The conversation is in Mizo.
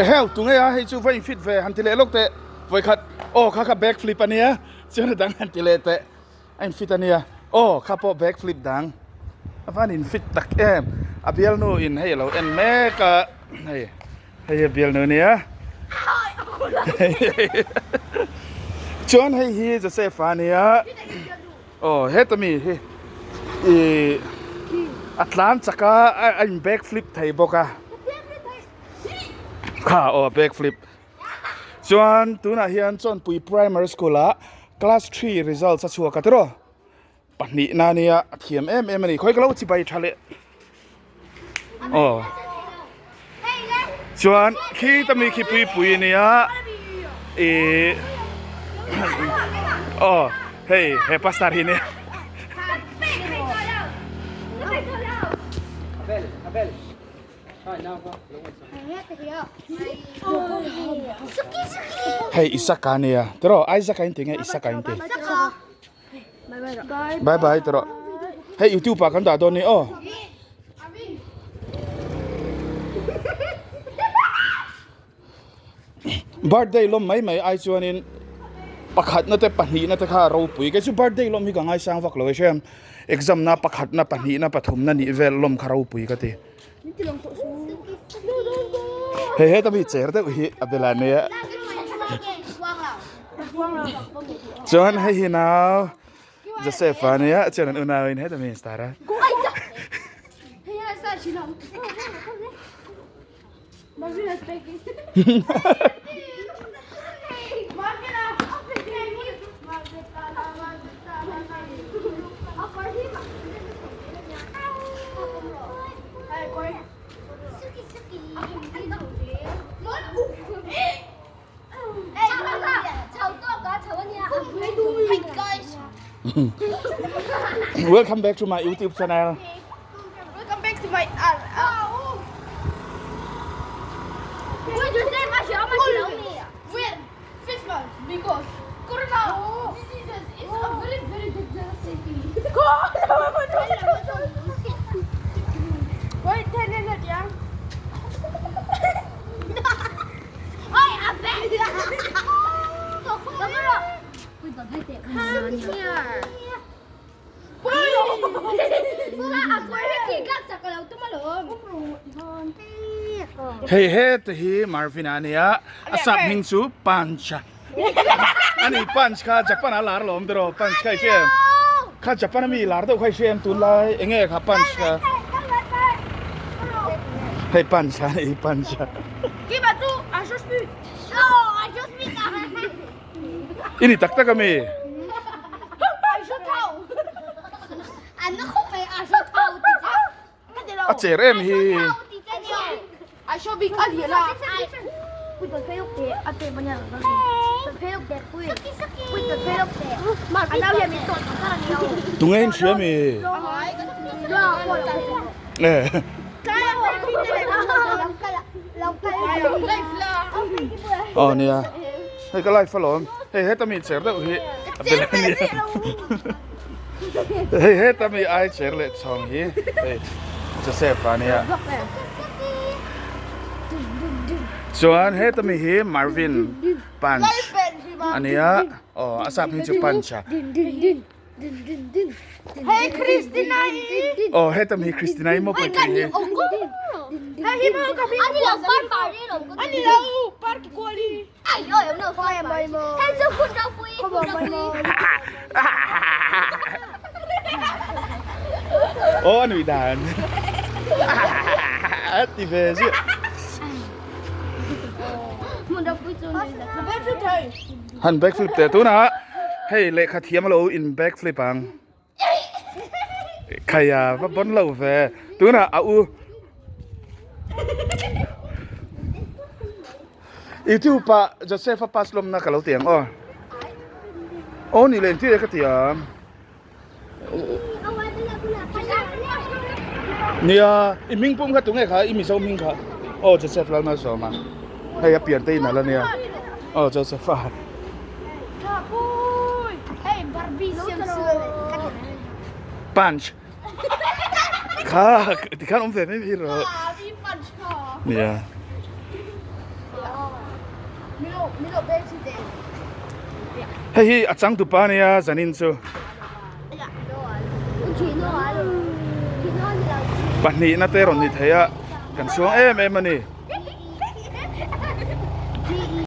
Eheu tunge a hei chu va in fit ve han ti leh lawk teh vawikhat aw kha kha back flip ania chuan a dang han ti leh teh a in fit ania aw kha pawh back flip dang a van in fit tak em a bialnu in hei alo en mek a hei hei a bialnu ania chuan hei hi Joseph a ania. Aw heta mi hi ih a tlan chak a a in back flip thei bawk a kha aw back flip chuan tunah hian chawnpui primary school ah class three results a chhuak a tiraw pahnihna ania a thiam em em a ni khawi ka lo chibai tha leh. Aw chuan khi ta mi khi pui pui ania ih aw hei he pastor hi ania. Hei Isaka ania tiraw Isaac a inti nge Isaka inti. Bye bye tawh rawh hei youtube ah kan dah dawn ni aw. Birthday lawm mai mai ai chuanin pakhatna te pahnihna te kha a ropui kei chu birthday lawm hi ka ngaisang vak lo e hriam exam na pakhatna pahnihna pathumna nih vel lawm kha ropui ka ti. Hei heta mi cher deuh hi a bela nia. Chuan hei hi nau Joseph a nia chuan an unau in heta mi star a. Welcome back to my YouTube channel. Welcome back to my uh, uh, Because corona diseases is a very very dangerous city. Hei heta hi Marvin a nia a sap hming chu Punch a ani Punch kha Japan a lar lawm tiraw Punch kha i hria em kha Japan ami lar deuh kha i hria em tunlai eng nge kha Punch kha hei Punch a ni Punch a I ni tak tak ami? A cher em hi. Tunge in hria mi? Aw nia hei ka life alawm hei heta mi cher deuh hi a bel a nia hei heta mi ai cher leh chhawng hi hei Joseph a nia chuan heta mi hi Marvin Punch a nia aw a sap hi chu Punch a. Hey Christina i. Oh hetam hi Christina i mo pui pui hi. Hey hi mo ka Ani lo par par ni lo. Ani lo par ki kuali. Ai oi no par mai mo. Hey chu kun rau pui. Kun rau pui. Oh anui dan. Ti ve zia. Mun rau pui chu ni. Han back flip teh tunah hei lehkha thiam alo in back flip ang khaia va bon lo ve tunah a u youtube ah Joseph a pass lawmna ka lo ti ang aw aw ni leh engtir e ka ti ang nia i hming pum kha tunge kha i mizo hming kha aw Joseph Lalmalsawma hei a pian te in ala nia aw Joseph a punch kha tikhan awm ve mai mai rawh nia. Hei hi a changtupa a nia zanin chu. Pahnihna te rawn ni thei a, kan chhuang em em a ni.